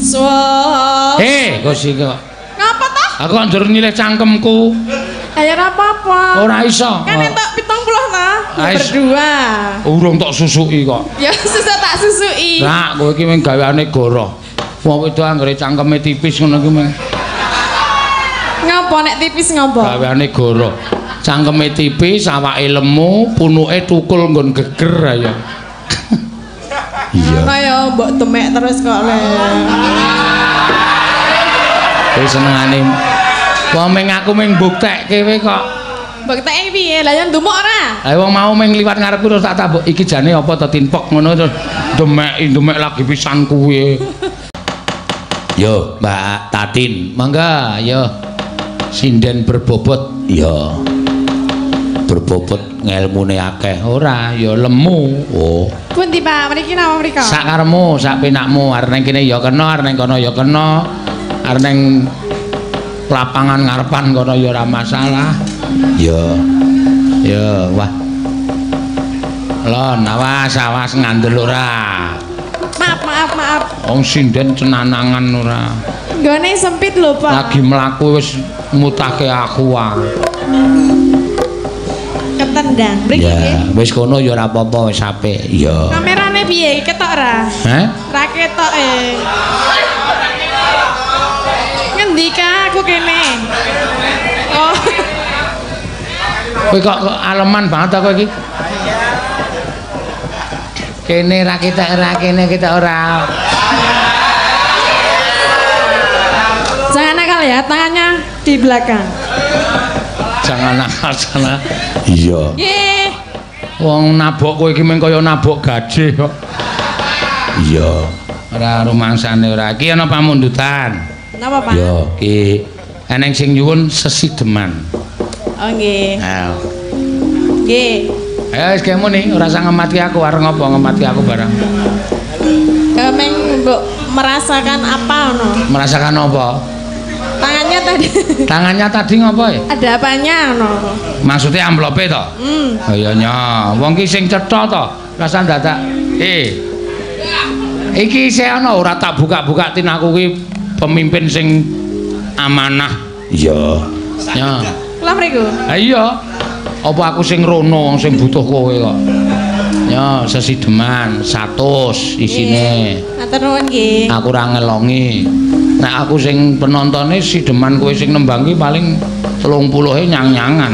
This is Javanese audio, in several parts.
Swah. Kok sik kok. Ngapa toh? Aku kok njur nyilih cangkemku. Ya ora apa-apa. Ora iso. Kan entuk 70 ta? Berdua. Urung tok susuki kok. Ya susah tak susuki. Lah, kowe iki mung gaweane goroh. Wong wedok anggere cangkeme tipis ngono iki mung. Ngopo nek tipis ngopo? Gaweane goroh. Cangkeme tipis, awake lemu, punuke tukul nggon geger ayo. Iya. Ngono ya mbok demek terus kok le. Kowe senengane wong ming aku ming mbuktekke kowe kok. Mbukteke piye? Lah ya ndumuk ora? Lah wong mau ming liwat ngarepku terus tak tambuk iki jane apa to tinpok ngono terus demeki demek lagi pisan kuwi. Yo, Mbak Tatin, mangga yo. Sinden berbobot. Iya. Berbobot ngelmune akeh ora ya lemu. Oh. Pundi Pak? Mriki napa mriko? Sak karepmu, sak penakmu, arep nang kene ya kena, arep nang kono ya kena. Arep nang lapangan ngarepan kono ya ora masalah. Ya. Ya, wah. Lon, awas, awas ngandel ora. Maaf, maaf, maaf. Wong sinden cenanangan ora. Nggone sempit lho, Pak. Lagi mlaku wis mutake aku wae. Ketendang. Mriki nggih. Wis kono ya ora apa-apa, wis apik. Iya. Kamerane piye? Ketok ora? Hah? Ra ketok e. Ngendi ka aku kene? Oh. Kowe kok aleman banget aku iki. Kene ra ketok ora, kene ketok ora. Jangan nakal ya, tangannya di belakang. Jangan nakal sana. Iya. Nggih. Wong nabok kowe iki mung kaya nabok gajih kok. Iya. Ora rumangsane ora. Iki ana pamundutan. Napa, Pak? Ya, iki eneng sing nyuwun sesideman. Oh nggih. Ha. Nggih. Ayo wis kemu nih, ora usah ngematke aku, arep ngopo ngematke aku barang. Meng mbok merasakan apa ngono? Merasakan apa? Tangannya tadi. Tangannya tadi ngopo ya? Ada apanya ngono? Maksudnya amplope to? Oh iya nya, wong ki sing cetha to, rasa dadak. Iki isih ana ora tak buka-buka tin aku ki pemimpin sing amanah. Iya. Nya. Lah mriku. Ha iya. Apa aku sing rono sing butuh kowe kok. Ya, sesideman 100 isine. Matur nuwun nggih. Aku ora ngelongi. Nek aku sing penontone sideman kowe sing nembang ki paling 30-e nyang-nyangan.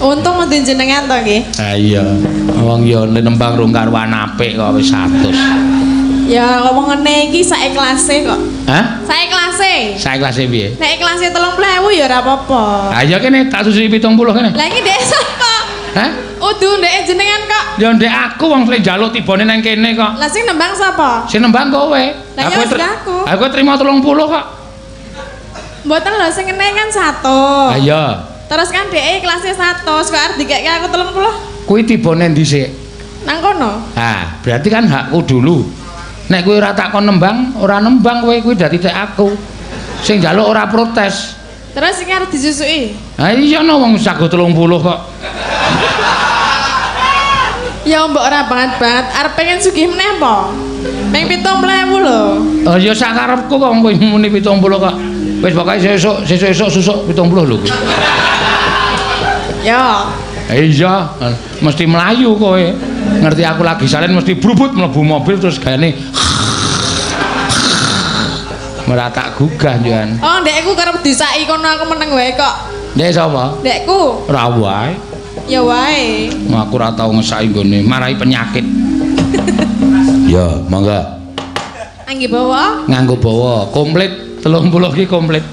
Untung metu jenengan to nggih. Ha iya. Wong ya nembang rung karuan apik kok wis 100. Ya ngomong ngene iki sak ikhlase kok. Hah? Sak ikhlase. Sak ikhlase piye? Nek ikhlase 30.000 ya ora apa-apa. Ha iya kene tak susui 70 kene. Lah iki ndek sapa? Hah? Udu ndek jenengan kok. Ya ndek aku wong sing njaluk tibane nang kene kok. Lah sing nembang sapa? Sing nembang kowe. Lah aku. Aku trimo 30 kok. Mboten lho sing ngene kan 100. Ha iya. Terus kan dhek ikhlase 100 kok arep dikeke aku 30. Kuwi tibane ndi sik? Nang kono. Ha, berarti kan hakku dulu. Nek kowe ora takon nembang, ora nembang kowe kuwi dadi tek aku. Sing njaluk ora protes. Terus iki arep disusuki. Ha iya no wong sago 30 kok. Ya mbok ora banget-banget arep pengen sugih meneh apa? Ping 70.000 lho. Oh ya sak karepku kok kowe muni 70 kok. Wis pokoke sesuk sesuk susuk 70 lho kowe. Ya. Iya, mesti melayu kowe. Ngerti aku lagi salin mesti brubut mlebu mobil terus gayane meratak gugah njan. Oh, ndekku kerep disaki kono aku meneng wae kok. Ndek sapa? Ndekku. Ora wae. Ya wae. Aku ora tau ngesaki nggone marai penyakit. Ya, monggo. Angge bawa? Nganggo bawa, komplit 30 ki komplit.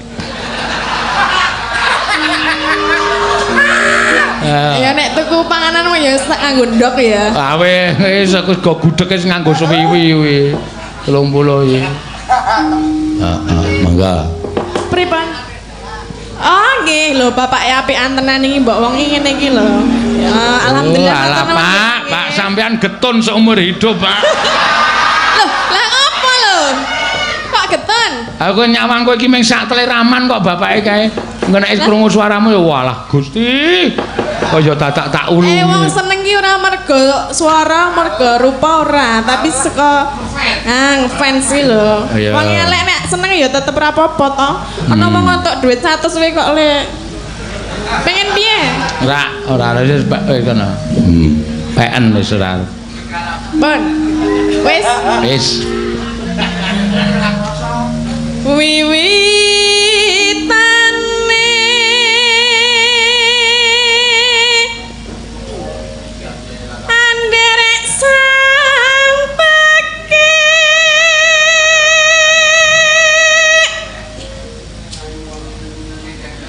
Ya nek tuku panganan mah ya nganggo ndok ya. Ah wis aku go gudeg wis nganggo suwiwi kuwi. 30 iki. Heeh, mangga. Pripun? Oh nggih lho bapake apikan tenan iki mbok wong iki ngene iki lho. Ya alhamdulillah. Alah Pak, Pak sampean getun seumur hidup, Pak. Loh, lah ngopo lho? Kok getun? Aku nyawang kowe iki mung sak teleraman kok bapake kae. Engko nek krungu suaramu ya walah Gusti. Kaya dadak tak ulungi. Wong seneng ki ora mergo suara, mergo rupa ora, tapi saka ngefans ki lho. Wong elek nek seneng ya tetep ora apa-apa to. Ana wong entuk dhuwit 100 wae kok lek. Pengen piye? Ora, ora wis kono. Peken wis ora. Bon. Wis. Wis. Wiwitane anderek sang pekik.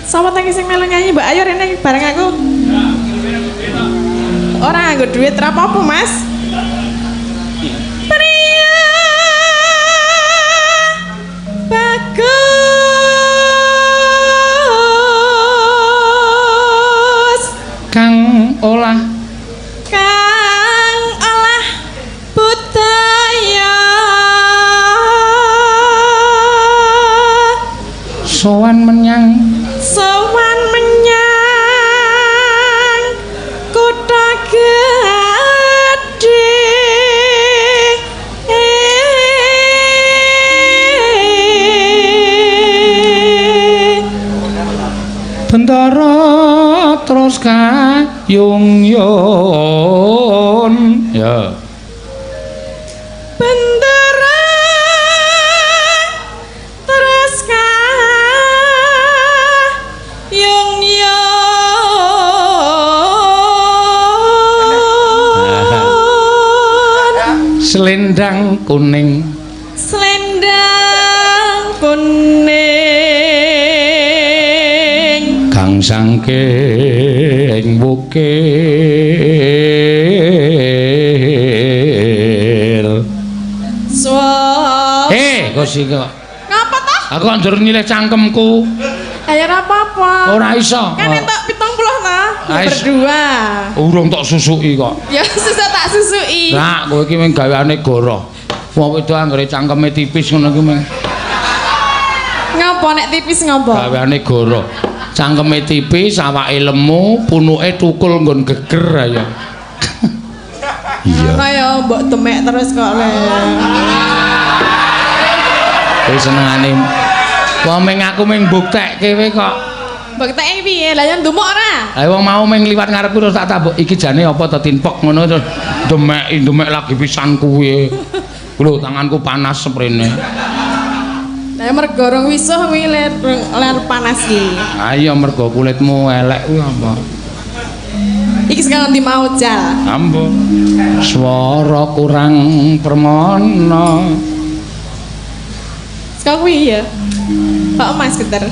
Sapa ta sing melu nyanyi, Mbak? Ayo rene bareng aku. Ora nganggo duit ra apa-apa, Mas. Pria bagus kang olah budaya sowan menyang kutha gedhe. Bentara terus kayung yun ya. Bentara terus kayung yun. Selendang kuning. Selendang kuning kang saking wukir. Kok sing kok. Ngapa toh? Aku kok njur nyilih cangkemku. Ayo ora apa-apa. Ora iso. Kan entuk 70 ta? Berdua. Urung tok susuki kok. Ya susah tak susuki. Lah kowe iki mung gaweane goroh. Wong wedok anggere cangkeme tipis ngono ki mung. Ngapa nek tipis ngapa? Gaweane goroh. Cangkeme tipis, awake lemu, punuke tukul nggon geger ayo. Iya. Kaya mbok demek terus kok le. Kowe senengane wong ming aku ming mbuktekke kowe kok. Mbukteke piye? Lah yo ndumuk ora? Lah wong mau ming liwat ngarepku terus tak tabuk iki jane apa to tinpek ngono terus demeki demek lagi pisan kuwi. Lho tanganku panas seprene. Lah mergo rong wisuh kuwi ler panas iki. Ha iya mergo kulitmu elek kuwi apa? Iki sekarang ndi mau jal. Ampun. Swara kurang permana. Sekarang kuwi ya. Pak Mas geter.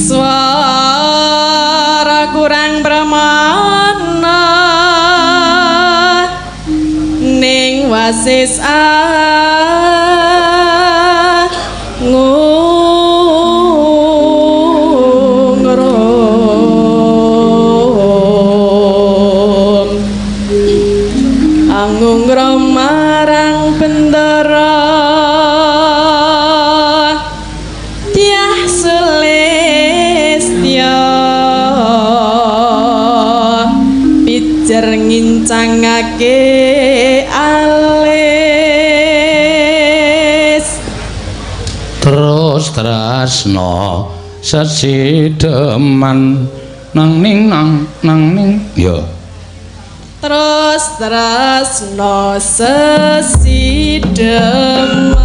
Swara kurang permana ning wasis ngungrum angungrum marang bendara tiah sulistya pijer ngincangake alis terus tresno sesideman nang ning nang nang ning ya terus tresno sesideman.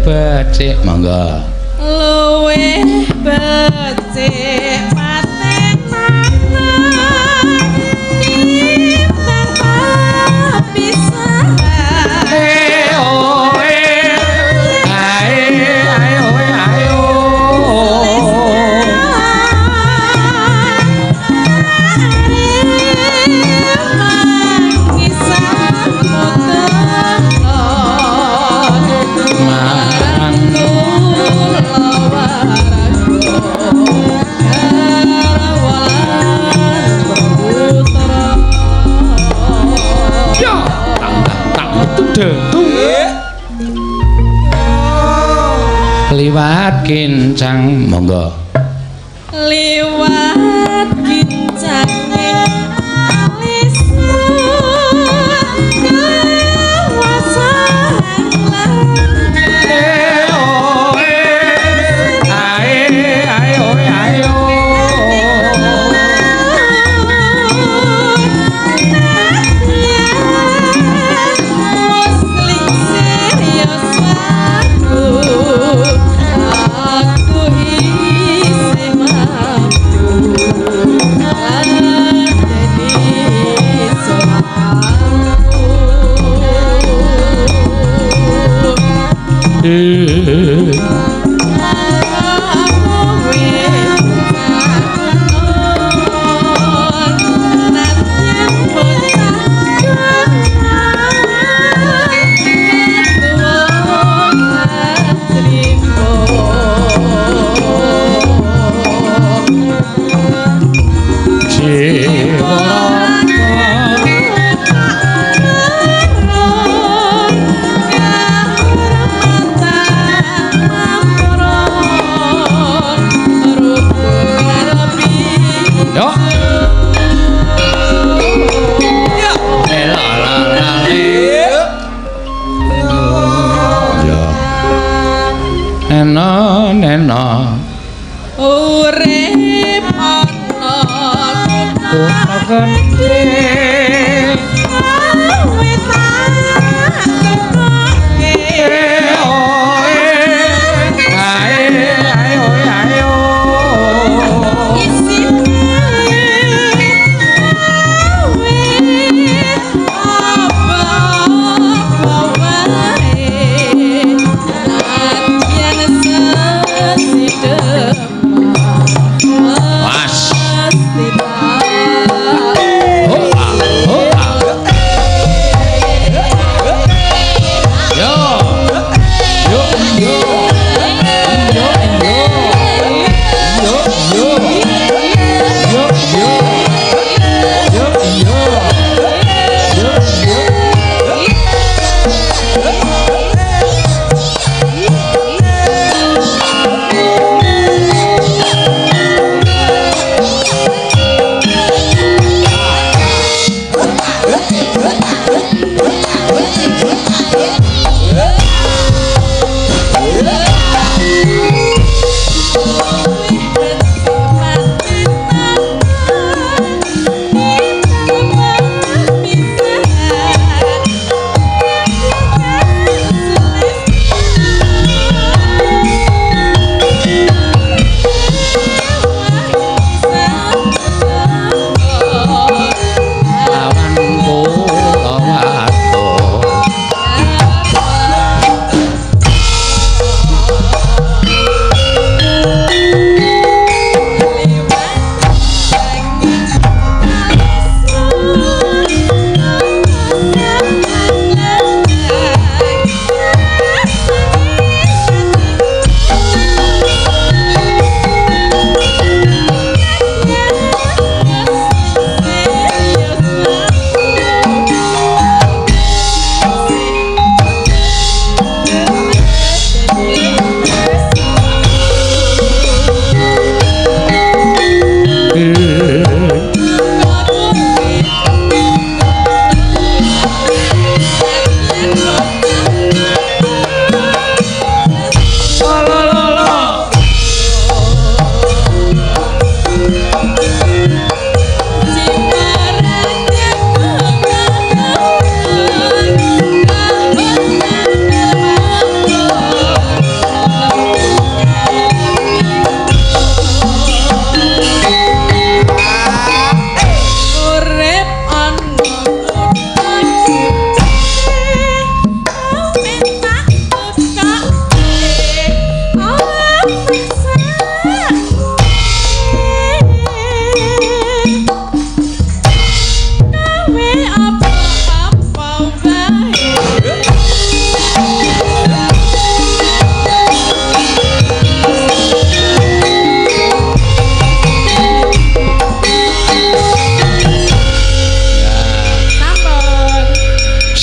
Becik mangga luwih becik paten timbang papisahan. Liwat kincang monggo. Liwat kincang urip ana kutha gedhe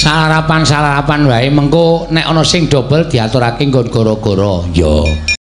Sarapan-sarapan wae mengko nek ana sing dobel diaturake nggon goro-goro. Ya.